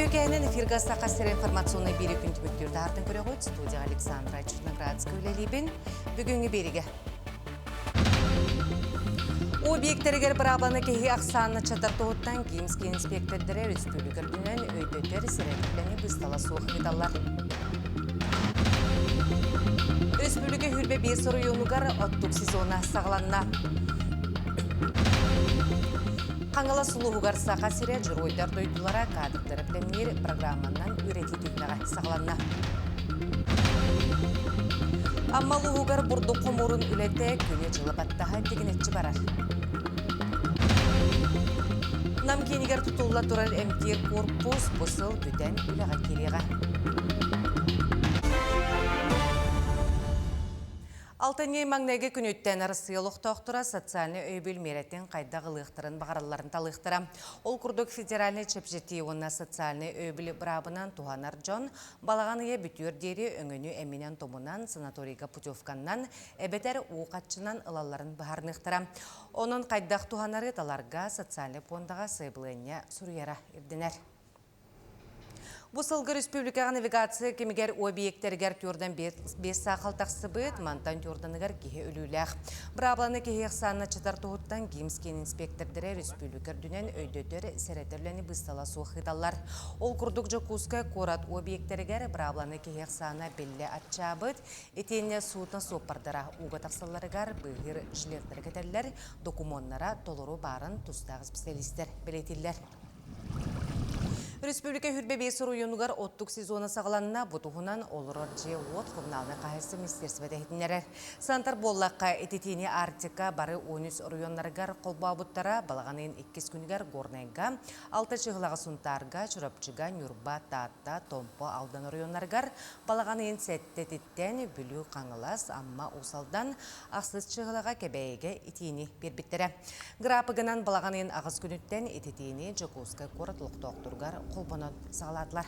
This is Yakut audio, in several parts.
Үтүөкээнэн эфирга Саха сирэ информационнай биэри күн түмүктүүр таһаартан көрөҕүт. Студия Александра Черноградская үлэлиибин. Бүгүҥҥү биэригэ. Объектэригэр быраабаны киһи ахсаанна чатар туһуттан Кимский инспектордара республика үрдүнэн өйдөтөр сэрэтиилэни быыстала суох ыыталлар. Республика хүрбэ биэс оройуонугар оттук сезона саҕаланна. Хаҥалас улууһугар Саха сирэ Дьоруойдар дойдулара кадрдары бэлэмниир программанан үөрэтии түһүмэҕэ саҕаланна. Амма улууһугар бурдук хомуурун үлэтэ күнү-дьылы баттаһа тигинэччи барар. Нам киинигэр тутулла турар эмтиир корпус бу сыл бүтэн үлэҕэ киириэҕэ. Алтынньы маҥнайгы күнүттэн Арассыыйа олохтоохторо социальнай өйөбүл миэрэтин хайдах ылыахтарын баҕаралларын талыахтара. Ол курдук федеральнай чэпчэтии уонна социальнай өйөбүл быраабынан туһанар дьон балаҕан ыйа бүтүөр диэри өҥөнү эминэн-томунан санаторийга путевканнан эбэтэр уу хаччынан ылалларын быһаарыныахтара. Онон хайдах туһанары таларга социальнай пуондаҕа сайабылыанньа суруйара ирдэнэр. Бу сылга республикаҕа навигация кэмигэр объектэригэр түөртэн биэс саахал тахсыбыт, мантан түөртаныгар киһи өлүүлээх. Быраабыланы киһи ахсаанна чытар туһуттан ГИМС-киин инспектордара республика үрдүнэн өйдөтөр, сэрэтэр үлэни быыстала суох ыыталлар. Ол курдук Дьокуускай куорат объектэригэр быраабыланы киһи ахсаана биллэ аччаабыт, итиэннэ судно суоппардара ууга тахсалларыгар быыһыыр жилеттары кэтэллэр, докумуоннара толору баарын тустаах специалистэр бэлиэтииллэр. Республика хүрбэ биэс оройуонугар оттук сезона саҕаланна. Бу туһунан олорор дьиэ-уот коммуналнай хаһайыстыба министерствота иһитиннэрэр. Сантар буоллахха, ититиини Арктика бары 13 оройуоннарыгар холбообуттара. Балаҕан ыйын иккис күнүгэр Горнайга, Алта Чыһылаҕа Сунтаарга, Чурапчыга, Ньурба, Таатта, Томпо, Алдан оройуоннарыгар, балаҕан ыйын сэттэтиттэн Бүлүү, Хаҥалас, Амма, Уус Алдан, Ахсыс Чыһылаҕа, Кэбээйигэ итиини биэрбиттэрэ. Грапыгынан балаҕан ыйын аҕыс күнүттэн ититиини Дьокуускай куорат олохтоохторугар холбонон саҕалаатылар.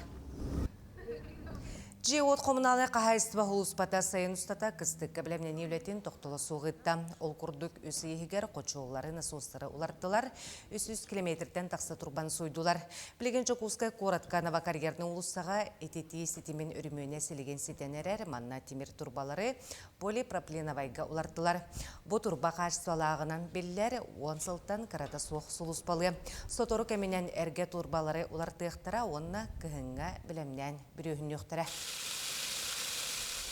Дьиэ-уот хомунаалынай хаһаайыстыба сулууспата сайын устата кыстыкка бэлэмнэнии үлэтин тохтоло суох ыытта. Ол курдук үс ый иһигэр хочуоллары, насостары уларыттылар, 300 километртэн тахса турбан суйдулар. Билигин Дьокуускай куоратка Новокарьерный уулуссаҕа ититии ситимин өрөмүөнэ силигин ситэн эрэр, манна тимир турбалары полипропиленовайга улартылар. Бу турба хаачыстыбалааҕынан биллэр, 10 сылтан кырата суох сулууспалыа. Сотору кэминэн эргэ турбалары улартыахтара уонна кыһыҥҥа бэлэмнээн бүрүөһүннүөхтэрэ.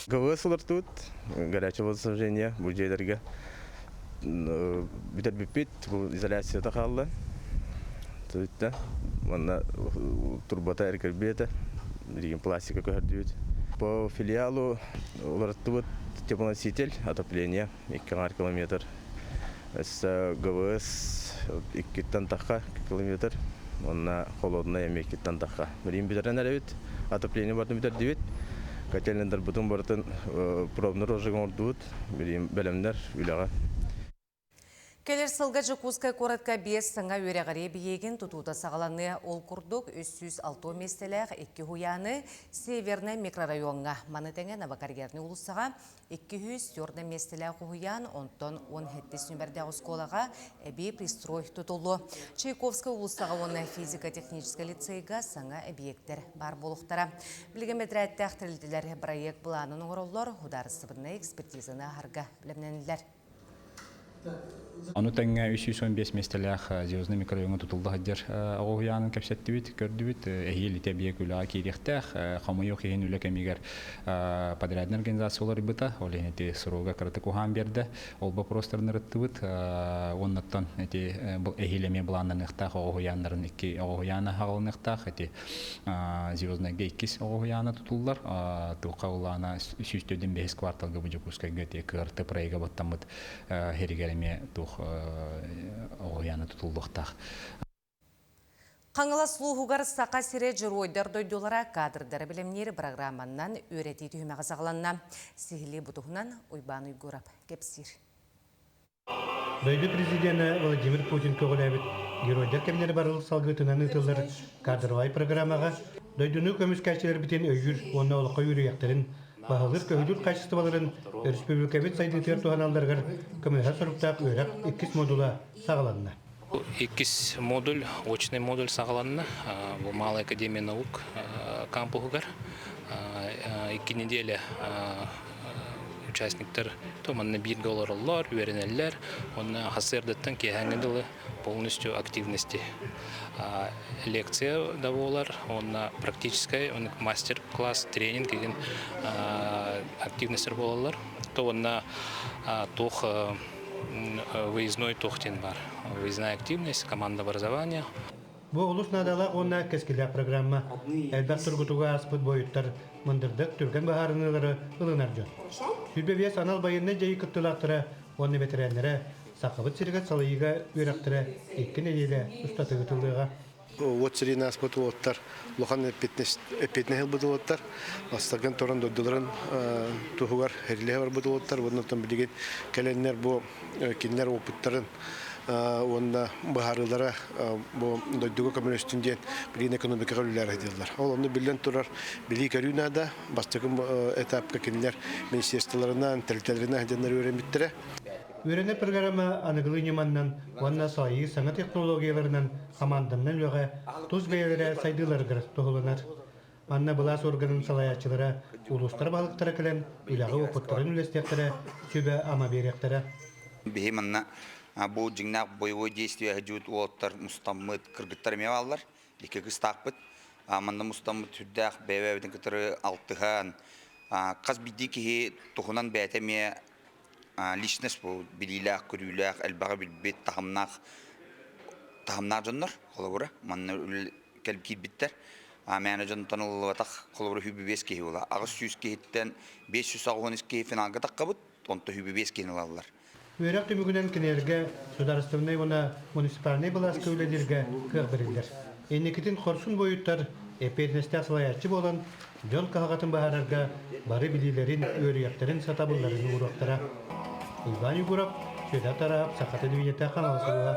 ГВС улартыбыт, горячее водоснабжение бу дьиэлэргэ бүтэрбиппит, бу изоляцията хаалла. Түттэ. Манна турбата эргэрбиэтэ, билигин пластика көһөрдүбүт. По филиалу Уларыттыбыт теплоноситель, отопление 2 километр. Өссө ГВС иккиттэн тахха километр. Онна холодная эмиэ иккиттэн тахха. Билигин бүтэрэн эрэбит. Отопление барытын бүтэрдибит. Котельныйдарбытын барытын пробный розжиг оҥордубут. Билигин бэлэмнэр үлэҕэ. Кэлэр сылга Дьокуускай куоратка биэс саҥа үөрэҕирии эбийиэгин тутуута саҕаланыа. Ол курдук, 306 миэстэлээх икки уһуйааны Севернай микрорайоҥҥа, маны тэҥэ Новокарьернай уулуссаҕа 204 миэстэлээх уһуйаан, онтон 17 нүмердээх оскуолаҕа эбии пристрой тутуллуо. Чайковскай уулуссаҕа уонна физико-техническэй лицейга саҥа эбийиэктэр баар буолуохтара. Билигин бэдэрээттээх тэрилтэлэр бырайыак былаанын оҥороллор, судаарыстыбаннай экспертизаны аһарга бэлэмнэнэллэр. Ону тэҥэ 315 миэстэлээх Звездный микрорайоҥҥа тутулла сылдьар оҕо уһуйаанын кэпсэттибит, көрдүбүт. Эһиил ити эбийиэк үлэҕэ киириэхтээх. Хомойуох иһин үлэ кэмигэр подрядная организация уларыйбыта. Ол иһин ити срога кыратык уһаан биэрдэ. Ол боппуруостарын ырыттыбыт. Уоннаттан ити эһиил эмиэ былааннаныахтаах оҕо уһуйааннарын икки оҕо уһуйаана аҕалыныахтаах. Ити Звезднайга иккис оҕо уһуйаана тутуллар. Туохха улаана 145 кварталга бу Дьокуускайга ити КРТ проега баттаммыт һиригэр эмиэ туох оҕо уһуйаана тутуллуохтаах. Хаҥалас улууһугар Саха сирэ дьоруойдар дойдулара кадрдары бэлэмниир программаннан үөрэтии түһүмэҕэ саҕаланна. Сиһилии бу туһунан Уйбаан Уйгурап кэпсиир. Дойду президенэ Владимир Путин көҕүлээбит Геройдар кэмнэрэ барыл салгыытынан ыытыллар кадровай программаҕа дойдуну көмүскээччилэрбитин өйүүр уонна олоххо үөрүйэхтэрин баһылыыр-көһүлүүр хаачыстыбаларын өрөспүүбүлүкэбит сайдыытыгар туһаналларыгар көмөлөһөр соруктаах үөрэх иккис модула саҕаланна. Иккис модуль, очный модуль саҕаланна. Бу Малая академия наук кампуһугар 2 неделя участниктар то манна бииргэ олороллор, үөрэнэллэр. Уонна сарсыардаттан киэһээҥҥи дылы полностью активности. Лекция да буолар, уонна практическай мастер-класс, тренинг деген активностер буолаллар. То уонна туох выездной туох диэн бар. Выездная активность, команда образования. Бу олус наадалаах уонна кэскиллээх программа. Элбэх тургутуга ааспыт буойуттар мындырдык түргэн быһаарыныылары ылынар дьон. 25 анал байыаннай дьайыы кыттыылаахтара уонна бэтэрээннэрэ Сахабыт сиригэр салайыыга үөрэхтэрэ 2 нэдиэлэ устата ыытыллыаҕа. Уот сириин ааспыт уолаттар улахан эппиэтинэһи ылбыт уолаттар, бастакын туран дойдуларын туһугар эрилэһэ барбыт уолаттар, уонна билигин кэлэннэр бу кинилэр опыттарын уонна быһаарыылара бу дойдуга көмөлөстүн диэн билигин экономикаҕа үлэлээр сылдьаллар. Ол онно биллэн турар билии-көрүү наада. Бастакы этапка кинилэр министерстволарынан, тэрилтэлэринэн сылдьаннар үөрэммиттэрэ. Үөрэнэр программа аныгылыы ньыманнан уонна салайыы саҥа технологияларынан хамаанданнан үлэҕэ тус бэйэлэрэ сайдыыларыгар туһуланар. Манна былаас органын салайааччылара, улуустар баһылыктара кэлэн үлэҕэ опыттарын үллэстиэхтэрэ, сүбэ-ама биэриэхтэрэ. Биһи манна бу дьиҥнээх боевой действие сылдьыбыт уолаттар мустаммыт кыргыттар эмиэ бааллар. Икки кыстаахпыт. Манна мустаммыт сүрдээх бэйэ-бэйэбитин кытары алтыһан, хас биирдии киһи туһунан бэйэтэ эмиэ личность бу билиилээх, көрүүлээх, элбэҕи билбит, таһымнаах таһымнаах дьоннор холобура манна кэлип киирбиттэр. Мээнэ дьонтон ылыллыбатах холобура 105 киһи буола. 800 киһиттэн 580 киһи финалга таххабыт, онто 105 киһини ылаллар. Үөрэх түмүгүнэн кинилэргэ судаарыстыбаннай уонна муниципальнай былааска үлэлииргэ кыах бэриллэр. Инникитин хорсун буойуттар эппиэтинэстээх салайааччы буолан, дьон кыһалҕатын быһаарарга бары билиилэрин, үөрүйэхтэрин, сатабылларын ууруохтара. Иван Егоров, Сүөдэр Тараһап, Саха телевидениетэ ханаал сулуһа.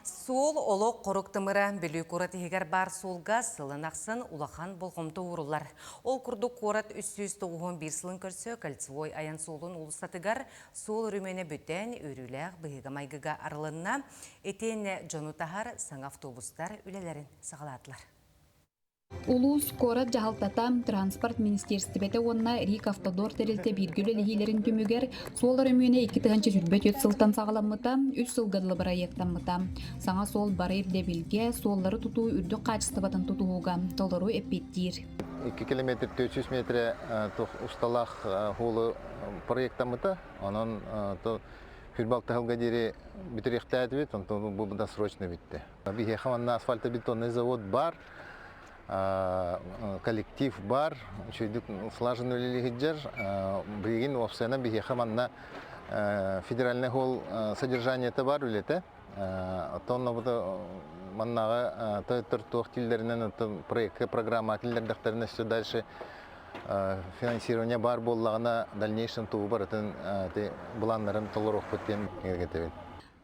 Суол олох хорук тымыра Бүлүү куорат иһигэр баар суолга сылын ахсын улахан болҕомто ууруллар. Ол курдук куорат 391 сылын көрсө Кольцевой айан суолун уулуссатыгар суол өрөмүөнэ бүтэн, үөрүүлээх быһыыга-майгыга арылынна. Итиэннэ дьону таһар саҥа автобустар үлэлэрин саҕалаатылар. Улуус, куорат дьаһалтата, транспорт министиэристибэтэ уонна РИК Автодор тэрилтэ бииргэ үлэлэһиилэрин түмүгэр суол өрөмүөнэ 2024 сылтан саҕаламмыта, үс сылга дылы бырайыактаммыта. Саҥа суол бары ирдэбилгэ, суоллары тутуу үрдүк хаачыстыбатын тутуһууга толору эппиэттиир. 2 километр 400 метрэ усталаах суолу проектаммыта. Онон Хүрбалтыһылга диэри бүтэриэхтээтибит, онтон бу досрочно бүттэ. Биһиэхэ манна асфальтобетонный завод бар, коллектив бар, үчүгүйдүк слаженно үлэлии сылдьар. Билигин уопсайынан биһиэхэ манна федеральный холл содержаниета бар үлэтэ. Оттон маннаҕа тойоттор туох тиллэринэн проекка программа киллэрдэхтэринэ все дальше финансирование баар буоллаҕына дальнейшем тугу барытын былааннарын толоруохпут диэн эргэтэбин.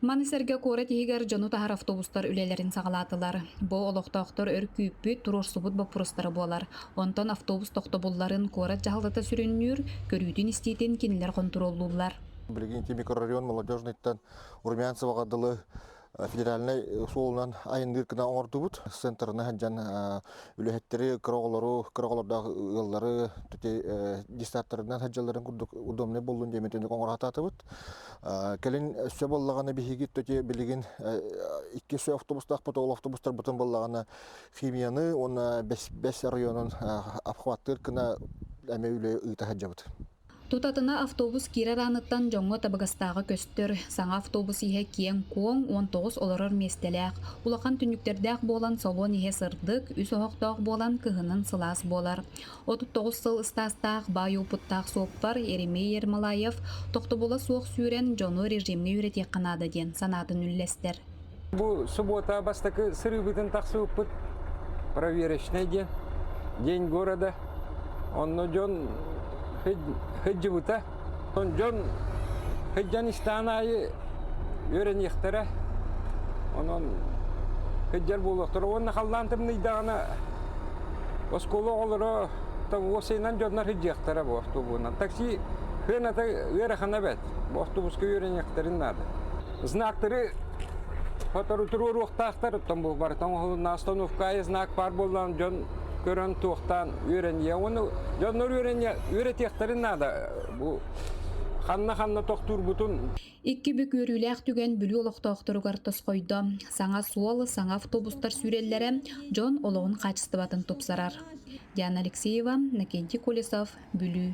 Маны сэргэ куорат иһигэр дьону таһар автобустар үлэлэрин саҕалаатылар. Бу олохтоохтор өр күүппүт, туруорсубут боппуруостара буолар. Онтон автобус тохтобулларын куорат дьаһалтата сүрүннүүр, көрүүтүн-истиитин кинилэр хонтуруоллууллар. Билигин ити микрорайон Молодежныйтан Румянцеваҕа дылы федеральнай суолунан айанныыр гына оҥордубут. Центрына сылдьан үлэһиттэри, кыра оҕолору, кыра оҕолордоох ыаллары дистартарынан сылдьалларын курдук удобнай буоллун диэн итинник оҥоро сатаатыбыт. Кэлин өссө буоллаҕына биһиги билигин икки өссө автобустаахпыт, ол автобустарбытын буоллаҕына химияны уонна бэс районун обхваттыыр гына эмиэ үлэ ыыта сылдьабыт. Тутатына автобус киирэр ааныттан дьоҥҥо табыгастааҕа көстөр. Саҥа автобус иһэ киэҥ-куоҥ, 19 олорор миэстэлээх. Улахан түннүктэрдээх буолан салон иһэ сырдык, үс оһохтоох буолан кыһынын сылаас буолар. 39 сыл ыстаастаах баай уопуттаах суоппар Еремей Ермолаев тохтобула суох сүүрэн дьону режимҥэ үөрэтиэххэ наада диэн санаатын үллэстэр. Бу суббота бастакы сырыыбытын тахсыбыппыт проверочный диэн день города. Онно дьон сылдьыбыта. Дьон сылдьан истэҕин аайы үөрэниэхтэрэ. Онон сылдьар буолуохтара. Уонна халлаан тымныйдаҕына оскуола оҕолоро уопсайынан дьоннор сылдьыахтара бу автобуһунан. Такси сыаната ыарахана бэрт. Бу автобуска үөрэниэхтэрин наада. Знактары сотору туруоруохтаахтар, оттон бу барыта оҥоһулунна остановка знак баар буоллаҕына дьон көрөн туохтаан үөрэниэ. Уонна дьоннор үөрэниэ үөрэтиэхтэрин наада бу ханна-ханна тохтуурбутун. Икки бүк үөрүүлээх түгэн Бүлүү олохтоохторугар тосхойдо. Саҥа суол, саҥа автобустар сүүрэллэрэ дьон олоҕун хаачыстыбатын тупсарар. Диана Алексеева, Накентий Колесов, Бүлүү.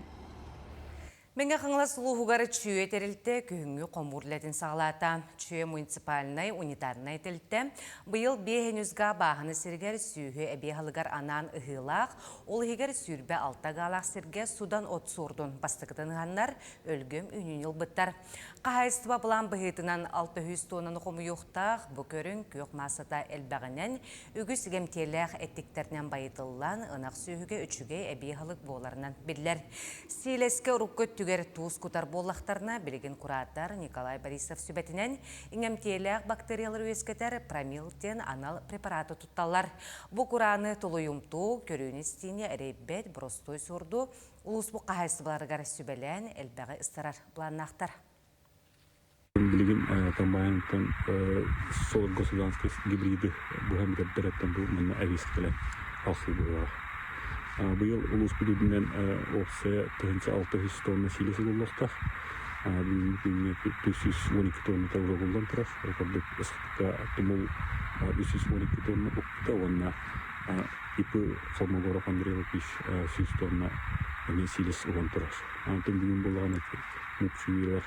Мэҥэ Хаҥалас улууһугар Чүө тэрилтэ күһүҥҥү хомуур үлэтин саҕалаата. Чүө муниципальнай унитарнай тэрилтэ быйыл биэһин үс га бааһына сиригэр сүөһү эбии аһылыгар анаан ыһыылаах, ол иһигэр 26 гаалаах сиргэ судан от суордун бастакытын ыһаннар өлгөм үүнүүнү ылбыттар. Хаһаайыстыба былаан быһыытынан 600 туоннаны хомуйуохтаах, бу көрүҥ күөх маассата элбэҕинэн, үгүс гэмтиэлээх эттиктэринэн байытыллан, ынах сүөһүгэ үчүгэй эбии аһылык буоларынан биллэр. Сиилэскэ урукку өттүгэр туус кутар буоллахтарына, билигин кураатар Николай Борисов сүбэтинэн иҥэмтиэлээх бактериялары үөскэтэр промил диэн анал препараты тутталлар. Бу курааны тулуйумтуу, көрүүнү-истиини эрэйбэт боростуой суорду Улуус бу хаһаайыстыбаларыгар сүбэлээн элбэҕи ыстарар планнаахтар. Билигин комбайнтан солорго суданский гибриды быһан бүтэрдэр бу манна эбиискэ кэлэн алсыы быһыылаах. Быйыл улуус бүдүүтүнэн уопсайа 1006 тонна сиилэ сылыллыахтаах. Бүгүҥҥү күҥҥэ 312 тонна ууруллан турар. Ол курдук ысыкка тумул 312 тонна укпута уонна ИП Холмогоров Андрей Лукич 100 тонна эмиэ сиилэс уган турар. Онтон бүгүн буоллаҕына мукчуйуулар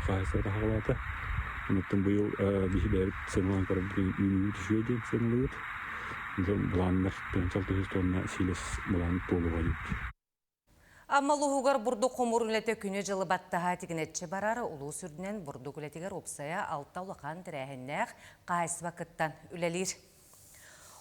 хаһаайыстыбата хаҕалаата. Онтон быйыл биһи бэйэбит сыаналаан көрөрбүт үүнүүбүт үчүгэй диэн сыаналыыбыт. Онтон былааннар 16 тонна сиилэс былаан туолуоҕа диэбит. Амма улууһугар бурдук хомуур үлэтэ күнү-дьылы баттаһа тигинэччи барар. Улуус үрдүнэн бурдук үлэтигэр уопсайа алта улахан тэрээһиннээх хаһаайыстыба кыттан үлэлиир.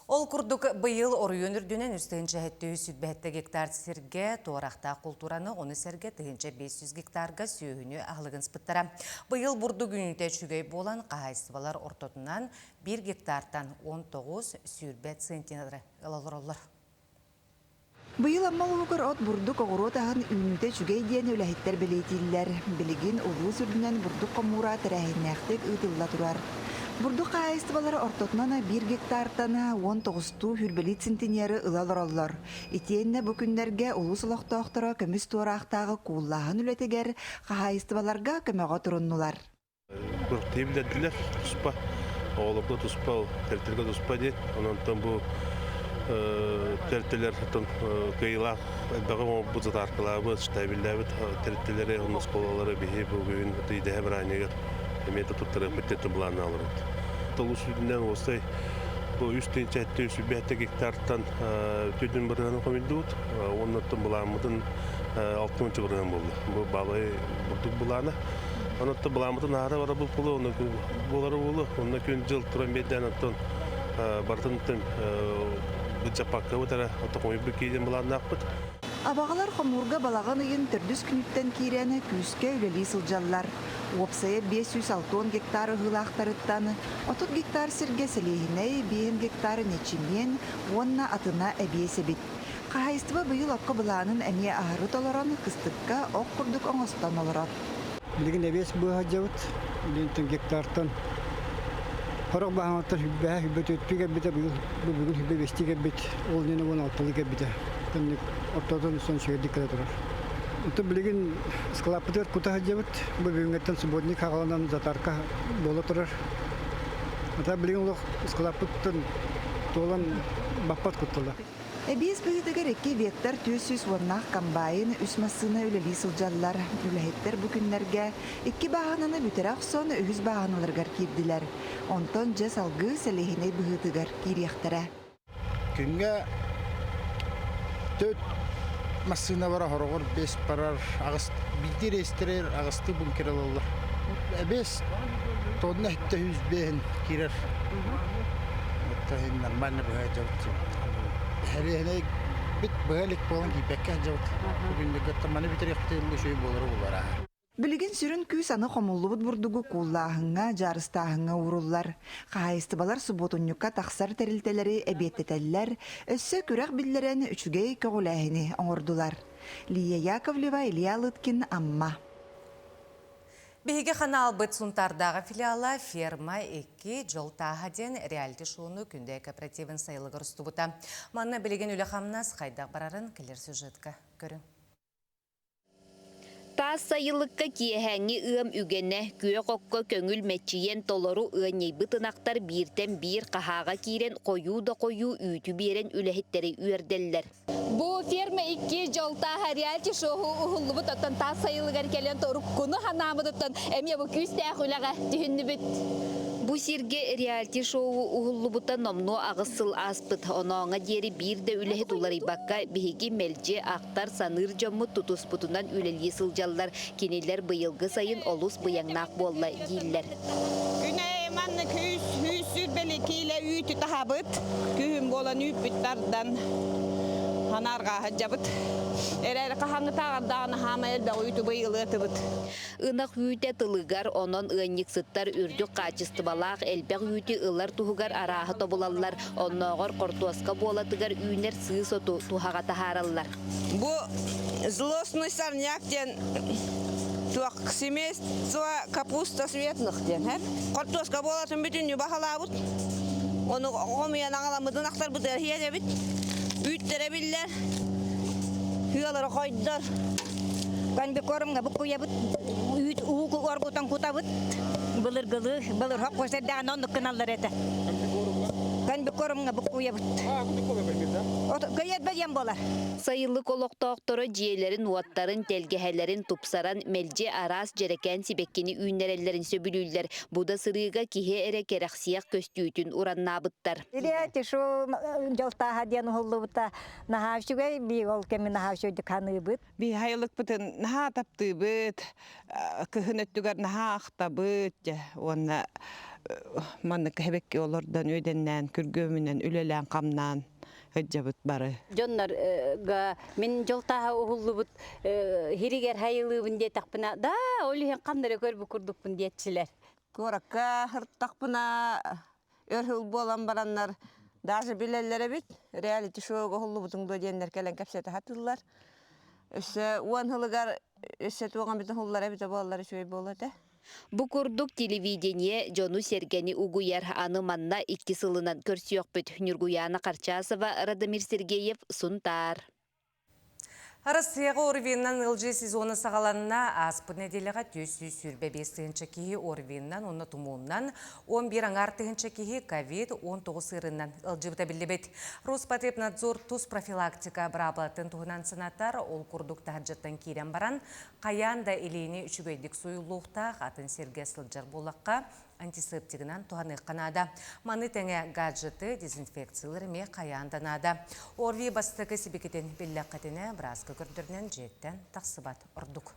Ол курдук, быйыл оройуон үрдүнэн 3777 гектар сиргэ туорахтаах култуураны, ону сэргэ 1500 гектарга сүөһүнү аһылыгын ыспыттара. Быйыл бурдук үүнүүтэ үчүгэй буолан, хаһаайыстыбалар ортотунан 1 гектартан 19 сүүрбэ центнеры ыла олороллор. Быйыл Амма улууһугар от, бурдук, оҕуруот аһын үүнүүтэ үчүгэй диэн үлэһиттэр бэлиэтииллэр. Билигин улуус үрдүнэн бурдук хомуура тэрээһиннээхтик ыытылла турар. Бурдук хаһаайыстыбалара ортотунан биир гектартан 19-туу хүрбэлии центнеры ыла олороллор. Итиэннэ бу күннэргэ улуус олохтоохторо көмүс туораахтааҕы кууллааһын үлэтигэр хаһаайыстыбаларга көмөҕө туруннулар. Күрэхтэһии биллэрдилэр туспа, оҕолорго туспа, тэрилтэлэргэ туспа диэн. Онон бу тэрилтэлэр кыайыылаах элбэҕи оҥорбут, затаркалаабыт, штабеллээбит тэрилтэлэри, уонна оскуолалары биһи бүгүн идэһэ бырааһынньыгар эмиэ да туттарыахпыт диэн былааннаан олоробут. Улуус үрдүнэн уопсай бу үс тыһыынча 707 гектартан төрдүн бырыһыаны хомуйдубут. Уонна оттон былааммытын 60 бырыһыан буолла. Бу баалай бурдук былаана. Онон былааммытын аһара барабыт буолуо, онно буолара буолуо. Онно күн-дьыл туран биэрдээн оттон барытын быдьаппаккабыт эрэ хомуйбут киирэн былааннаахпыт. Абаҕалар хомуурга балаҕан ыйын төрдүс күнүттэн киирэн күүскэ үлэлии сылдьаллар. Уопсайа 560 гектар ыһыылаахтарыттан 30 гектар сиргэ сэлиэһинэй, 5 гектар нэчимиэн уонна атына эбиэс эбит. Хаһаайыстыба быйыл окко былаанын эмиэ аһары толорон, кыстыкка ох курдук оҥостон олорор. Билигин эбиэс быыһа сылдьабыт. Билигин гектартан сорох баһааматтан сүрбэһэ, сүрбэ түөртүү кэлбитэ, быйыл бу бүгүн сүрбэ биэстии кэлбит, ол иннинэ 16-лыы кэлбитэ. Итинник ортотун сон үчүгэйдик кэлэ турар. Оттон билигин склаппытыгар кута сылдьабыт. Бу бүгүҥҥэттэн субботник хаҕаланан затарка буола турар. Ата билигин олох склаппыттан туолан баппат куттала. Эбиэс быһыытыгар икки Вектор 400 уоннаах комбайн, үс массыына үлэлии сылдьаллар. Үлэһиттэр бу күннэргэ икки бааһынаны бүтэрэ охсон, үһүс бааһыналарыгар киирдилэр. Онтон дьэ салгыы сэлиэһинэй быһыытыгар киириэхтэрэ. Күҥҥэ төрт массыына бара, хороҕор бэс барар, аҕыс биирдии рейстэрэр аҕыстыы бункер ылаллар. Эбиэс тонна иһиттэ үс биэһин киирэр. Оттон нормально быһа дьабыт. Эһэриэһинэй бит быһа илик буолан киирбэккэ сылдьабыт. Бүгүннүгүттэн маны бүтэриэхпитин үчүгэй буолара буолара. Билигин сүрүн күүс аны хомуллубут бурдугу кууллааһыҥҥа, дьаарыстааһыҥҥа ууруллар. Хаһаайыстыбалар субуотунньукка тахсар тэрилтэлэри эбиэттэтэллэр, өссө күрэх биллэрэн үчүгэй көҕүлээһини оҥордулар. Лия Яковлева, Илья Лыткин, Амма. Биһиги ханаалбыт Сунтаардааҕы филиала «Ферма 2 дьол тааһа» диэн реалити-шоуну Күндэ кооперативын сайылыгар устубута. Манна билигин үлэ-хамнас хайдах барарын кэлэр сюжетка көрүҥ. Таас сайылыкка киэһээҥҥи ыам үгэнэ, күөх окко көҥүл мэччийэн толору ыанньыйбыт ынахтар бииртэн биир хаһааҕа киирэн хойуу да хойуу үүтү биэрэн үлэһиттэри үөрдэллэр. Бу ферма икки дьолтааһа реалити-шоу уһуллубут оттон таас сайылыгар кэлэн уруккуну ханаабытыттан эмиэ бу күүстээх үлэҕэ түһүннүбүт. Бу сиргэ реалити-шоу уһуллубута номнуо аҕыс сыл ааспыт. Онооҥо диэри биир да үлэһит уларыйбакка биһиги мэлдьи ахтар, саныыр дьоммут тутуспутунан үлэлии сылдьаллар. Кинилэр быйылгы сайын олус быйаҥнаах буолла дииллэр. Күнэ маннык үс үс сүрбэли киилэ үүтү таһабыт. Күһүн буолан үүппүт тардан ханаарга сылдьабыт. Эрээри хаһааҥҥытааҕар хаама элбэх үүтү быйылыатыбыт. Ынах үүтэ тылыгар, онон ыанньыксыттар үрдүк хаачыстыбалаах элбэх үүтү ылар туһугар арааһы тобулаллар. Оннооҕор хортуоска буолатыгар үүнэр сыыс оту туһаҕа таһаараллар. Бу злостный сорняк диэн туох семейство капуста светлых диэн һэ. Хортуоска буолатын бүтүннүү баһылаабыт. Ону хомуйан аҕаламмытын ахтарбытыгар иһиэдэбит. Үүттэрэ биллэр. Ыалары хойдор. Комбикормга буккуйабыт, үүт уу оргутан кутабыт. Былыргылыы, былыр хоппос эрдэҕинэ оннук гыналлар этэ. Комбикормга буккуйабыт. Көйөрбө диэн буолар. Сайылык олохтоохторо дьиэлэрин-уоттарын, тэлгэһэлэрин тупсаран, мэлдьи араас дьэрэкээн сибэккини үүннэрэллэрин сөбүлүүллэр. Бу да сырыыга киһи эрэ кэрэхсиэх көстүүтүн ураннаабыттар. Илия тишу дьолтааһа диэн уһуллубута наһаа үчүгэй, бии ол кэми наһаа үчүгэйдик ханыыбыт. Би хайылыкпытын наһаа таптыыбыт, кыһын өттүгэр наһаа ахтабыт дьэ уонна маннык хэбэкки олордон үөдэннээн күргүөмүнэн үлэлээн-хамнаан сылдьабыт бары. Дьоннорго мин дьол тааһа уһуллубут хиригэр хайылыыбын диэтэхпинэ, да ол иһин ханна эрэ көрбүт курдукпун диэччилэр. Куоракка сырыттахпына өр сыл буолан бараннар даже билэллэр эбит реалити шоуга уһуллубутуҥ дуо диэннэр кэлэн кэпсэтэ сатыыллар. Өссө уон сылыгар өссө туох эмит уһуллар эбитэ буоллар үчүгэй буолуо этэ. Бу курдук телевидение дьону-сэргэни угуйар. Аны манна икки сылынан көрсүөхпүт. Ньургуйаана Харчасова, Радомир Сергеев, Сунтаар. Арассыйаҕа ОРВИ-нан ыалдьыы сезона саҕаланна. Ааспыт нэдиэлэҕэ 425 тыһыынча киһи ОРВИ-нан уонна тумуунан, 11 аҥаар тыһыынча киһи ковид-19 ыарыынан ыалдьыбыта биллибит. Роспотребнадзор тус профилактика быраабылатын туһунан санатар, ол курдук таһырдьаттан киирэн баран, хайаан да илиини үчүгэйдик суйуллуохтаах, атын сиргэ сылдьар буоллахха, антисептигынан туһаныахха наада. Маны тэҥэ гаджеты дезинфекциялар эмиэ хайаан да наада. ОРВИ бастакы сибикитин биллэххитинэ, бырааска көрдөрүнэн дьиэттэн тахсыбат ордук.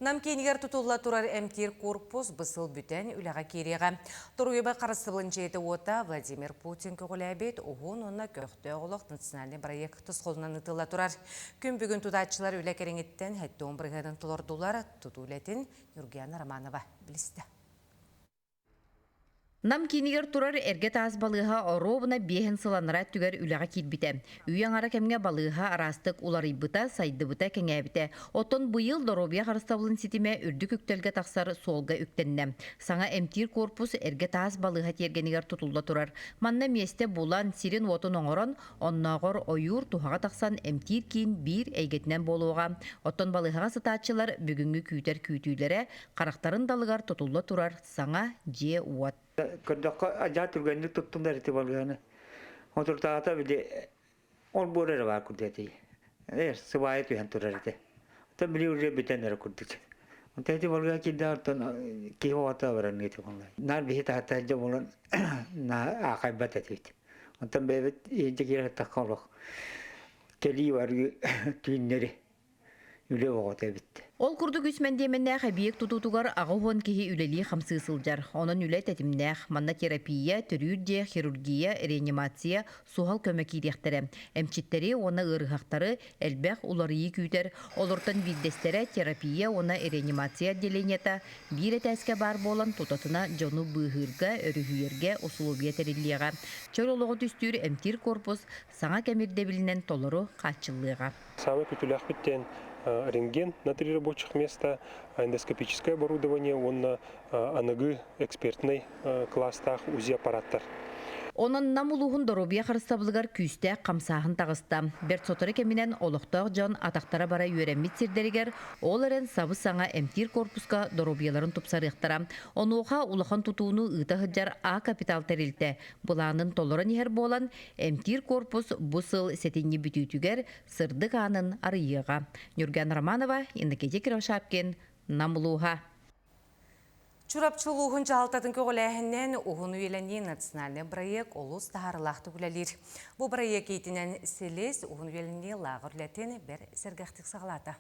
Нам киинигэр тутулла турар эмтиир корпус бысыл бүтэн үлэҕэ киириэҕэ. Торуйба харыстыбылын дьиэтэ-уота Владимир Путин көҕүлээбит уһун уонна көхтөөх олох национальный проект тосхолунан ыытылла турар. Күн бүгүн тутааччылар үлэ кэриҥиттэн 70 бырыһыанын толордулар. Тутуу үлэтин Ньургуяна Романова билистэ. Нам киинигэр турар эргэ таас балыыһа оруобуна биэһин сыл анараа өттүгэр үлэҕэ киирбитэ. Үйэ аҥара кэмҥэ балыыһа араастык уларыйбыта, сайдыбыта, кэҥээбитэ. Оттон быйыл доруобуйа харыстабылын ситимэ үрдүк үктэлгэ тахсар суолга үктэннэ. Саҥа эмтиир корпус эргэ таас балыыһа тиэргэнигэр тутулла турар. Манна миэстэ булан, сирин-уотун оҥорон, Оннооҕор ойуур туһаҕа тахсан эмтиир киин биир эйгэтинэн буолуоҕа. Оттон балыыһаҕа сытааччылар бүгүҥҥү күүтэр күүтүүлэрэ харахтарын далыгар тутулла турар саҥа дьиэ-уот. Көрдөххө, адьаа түргэнник туттунар ити балыыһаны. Отуртаата били олбуор эрэ баар курдук этий. Эр сыбаайа түһэн турар этэ. Оттон били уже бүтэн эрэ курдук. Онтон ити балыыһа киирдэҕэр оттон киһи оҕото баран ити Наар биһи таһыттан дьэ буолан аахайбат этибит. Онтон бэйэбит иһирдьэ киирэ олох кэлии барыы түүннэри үлэ оҕото эбит. Ол курдук үс мэндиэмэннээх эбийиэк тутуутугар 80 киһи үлэлии-хамсыы сылдьар. Онон үлэ тэтимнээх. Манна терапия, төрүүр дьиэ, хирургия, реанимация, суһал көмө киириэхтэрэ. Эмчиттэри уонна ыарыһахтары элбэх уларыйыы күүтэр. Олортон биирдэстэрэ терапия уонна реанимация отделениета биир этээскэ баар буолан тутатына дьону быыһыырга, өрүһүйэргэ усулуобуйа тэриллиэҕэ. Чөл олоҕу түстүүр эмтиир корпус саҥа кэм ирдэбилинэн толору хааччыллыаҕа. Саамай күтүлээхпит диэн рентген на три рабочих места, эндоскопическое оборудование уонна аныгы экспертнэй класстаах УЗИ аппараттар. Онон Нам улууһун доруобуйа харыстабылыгар күүстээх хамсааһын таҕыста. Бэрт сотору кэминэн олохтоох дьон атахтара бара үөрэммит сирдэригэр, ол эрэн сабыс-саҥа эмтиир корпуска доруобуйаларын тупсарыахтара. Онуоха улахан тутууну ыыта сылдьар А капитал тэрилтэ былаанын толорон иһэр буолан, эмтиир корпус бу сыл сэтинньи бүтүүтүгэр сырдык аанын арыйыаҕа. Нюрган Романова, Иннокентий Кривошапкин, Нам улууһа. Чурапчы улууһун дьаһалтатын көҕүлээһининэн Уһун үйэлэнии национальнай бырайыак олус таһаарыылаахтык үлэлиир. Бу бырайыак иитинэн Силис уһун үйэлэнии лааҕыр үлэтин бэр сэргэхтик саҕалаата.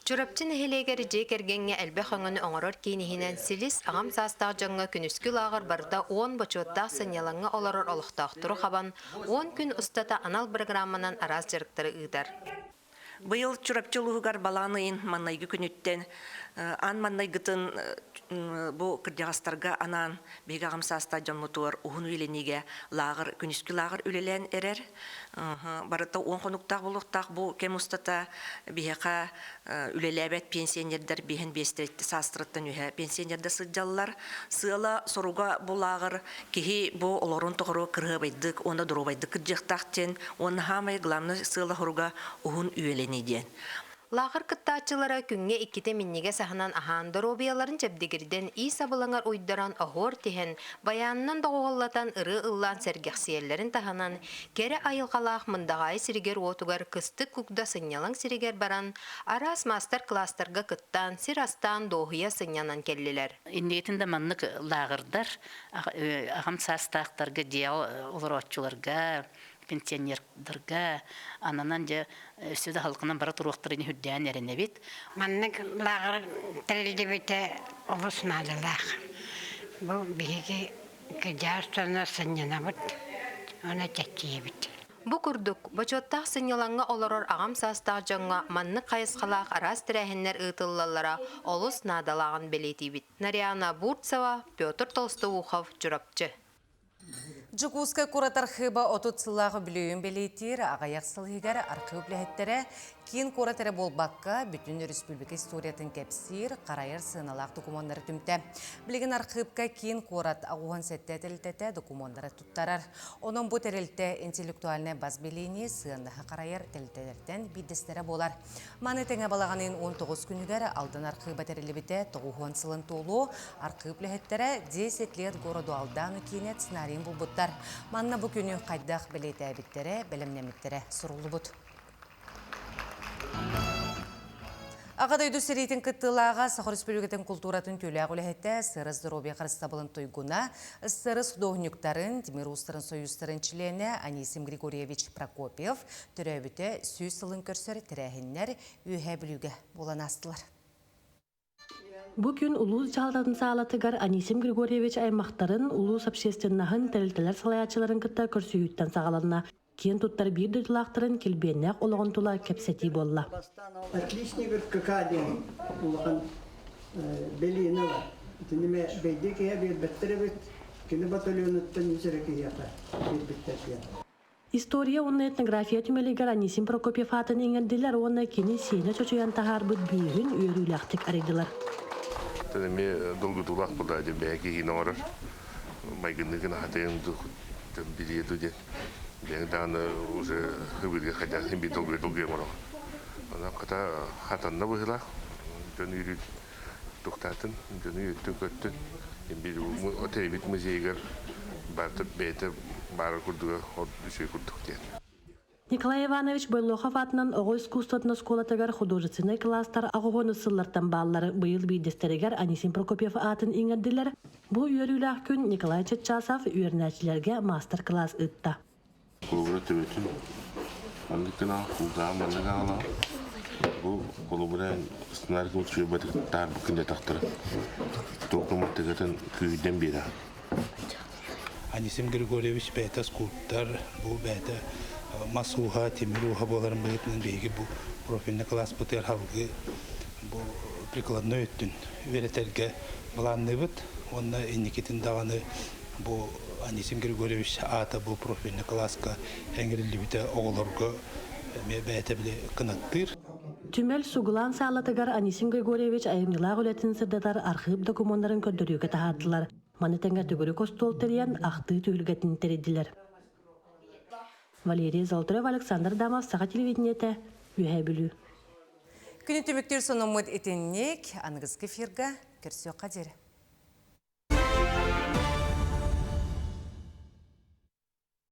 Чурапчы нэһилиэгэр дьиэ кэргэҥҥэ элбэх өҥөнү оҥорор киин иһинэн Силис аҕам саастаах дьоҥҥо күнүскү лааҕыр барыта 10 бочуоттаах сынньалаҥҥа олорор олохтоохтору хабан, 10 күн устата анал бырагырааманан араас дьарыктары ыытар. Быйыл Чурапчы улууһугар балаҕан ыйын маҥнайгы күнүттэн аан маҥнайгытын бу кырдьаҕастарга анаан биһиги аҕам саастаах дьоммутугар уһун үйэлэниигэ лааҕыр күнүскү лааҕыр үлэлээн эрэр. Барыта 10 хонуктаах буолуохтаах бу кэм устата биһиэхэ үлэлээбэт пенсионердар биэһин биэстэриттэн саастарыттан үһэ пенсионердар сылдьаллар. Сыала соруга бу лааҕыр киһи бу олорун тоҕоро кырыһабайдык уонна доруобайдык кырдьыахтаах диэн уонна хаамай главный сыала соруга уһун үйэлэнии диэн. Лааҕыр кыттааччылара күҥҥэ иккитэ минньигэс аһынан аһаан, доруобуйаларын чэбдигирдэн, ии сабылаҥар уйдаран, оһуор тиһэн, байаанынан доҕуһуоллатан ырыа ыллаан сэргэхсийэллэрин таһынан, кэрэ айылҕалаах Мындаҕаайы сиригэр-уотугар кыстык кугда сынньалаҥ сиригэр баран, араас маастар-кылаастарга кыттан, сир астаан дуоһуйа сынньанан кэллилэр. Инникитин да маннык лааҕырдар аҕам саастаахтарга, дьиэҕэ олорооччуларга, пенсионердарга ананан дьэ өссө да халкынан бара туруохтарын үрдээн эрэнэбит. Маннык лааҕыр тэриллибитэ олус наадалаах. Бу биһиги кырдьаҕас дьоно сынньанабыт уонна чэччийэбит. Бу курдук, бочуоттаах сынньалаҥҥа олорор аҕам саастаах дьоҥҥо маннык хайысхалаах араас тэрээһиннэр ыытыллаллара олус наадалааҕын бэлиэтиибит. Нарьяна Бурцева, Петр Толстоухов, Чурапчы. Дьокуускай куорат архыыба 30 сыллаах үбүлүөйүн бэлиэтиир аҕыйах сыл иһигэр архыып үлэһиттэрэ киин куорат эрэ буолбакка, бүтүн өрөспүүбүлүкэ историятын кэпсиир, харайар сыаналаах докумуоннары түмтэ. Билигин архыыпка киин куорат 87 тэрилтэтэ докумуоннары туттарар. Онон бу тэрилтэ интеллектуальнай бас билиини сыаннаһы харайар тэрилтэлэртэн биирдэстэрэ буолар. Маны тэҥэ балаҕанын 19 күнүгэр Алдан архыыба тэриллибитэ 90 сылын туолуо архыып үлэһиттэрэ 10 лет городу Алдану киинэ сценарийын булбуттар. Манна бу күнү хайдах бэлиэтээбиттэрэ, бэлэмнэммиттэрэ суруллубут. Аҕа дойду сэриитин кыттыылааҕа Саха Өрөспүүбүлүкэтин култууратын түүлээх үлэһитэ, СРС здоровья харыстабылын туйгуна, СРС худуоһунньуктарын, Тимир уустарын сойуустарын чилиэнэ Анисим Григорьевич Прокопьев төрөөбүтэ 100 сылын көрсөр тэрээһиннэр Үөһээ Бүлүүгэ буолан аастылар. Бу күн улуус дьаһалтатын саалатыгар Анисим Григорьевич аймахтарын, улуус общественноһын, тэрилтэлэр салайааччыларын кытта көрсүһүүттэн саҕаланна. Киэн туттар биир дойдулаахтарын килбиэннээх олоҕун тула кэпсэтии буолла. Отличник РКК диэн улахан бэлиэни ылар. Итини бэйдиэ киһи биэрбэттэр эбит, кини батальонуттан үс эрэ киһиэхэ биэрбиттэр диэн. История уонна этнография түмэлигэр Анисим Прокопьев аатын иҥэрдилэр уонна кини сиэнэ чочуйан таһаарбыт бүүһүн үөрүүлээхтик арыйдылар. Эмиэ долгутуулаах буолла диэн бэйэ киһини оҥорор майгынныгын аһатыйын билиэ дуу диэн бэйэҥ даҕаны уже хыбыырга хайдах иһин биир долгуйа долгуйа оҥороҕун. Онон хата хатанна быһыылаах дьон үөрүү туохтаатын дьону үөртүн көртүн биир тэрийбит музейыгар барыта бэйэтэ баара курдуга үчүгэй курдук диэн. Николай Иванович Бойлохов аатынан оҕо искусствотын оскуолатыгар художественнай кылаастар аҕыһуон сыллартан бааллар. Быйыл биирдэстэригэр Анисим Прокопьев аатын иҥэрдилэр. Бу үөрүүлээх күн Николай Чыччасов үөрэнээччилэргэ маастар-кылаас ыытта. Холобура төбөтүн маннык гына кулгааҕын маннык аҕалаҕын. Бу холобура сценарий учуйбатык таһаарбыккын дьатахтара. Туох маттыгатын күүһүрдэн биэрэҕин. Анисим Григорьевич бэйэтэ скульптор, бу бэйэтэ мас ууһа, тимир ууһа буоларын быһыытынан биһиги бу профильный класспытыгар салгыы бу прикладной өттүн үөрэтэргэ былаанныыбыт уонна инникитин даҕаны бу Анисим Григорьевич аата бу профильный кылааска эҥэриллибитэ оҕолорго эмиэ бэйэтэ били кынаттыыр. Түмэл Сугулаан саалатыгар Анисим Григорьевич айымньылаах үлэтин сырдатар архыып докумуоннарын көрдөрүүгэ таһаардылар. Маны тэҥэ төгүрүк остуол тэрийэн ахтыы түһүлгэтин тэрийдилэр. Валерий Золотарев, Александр Дамов, Саха телевидениетэ, Үөһээ Бүлүү. Күнү түмүктүүр сонуммут итинник аныгыскы эфирга көрсүөххэ диэри.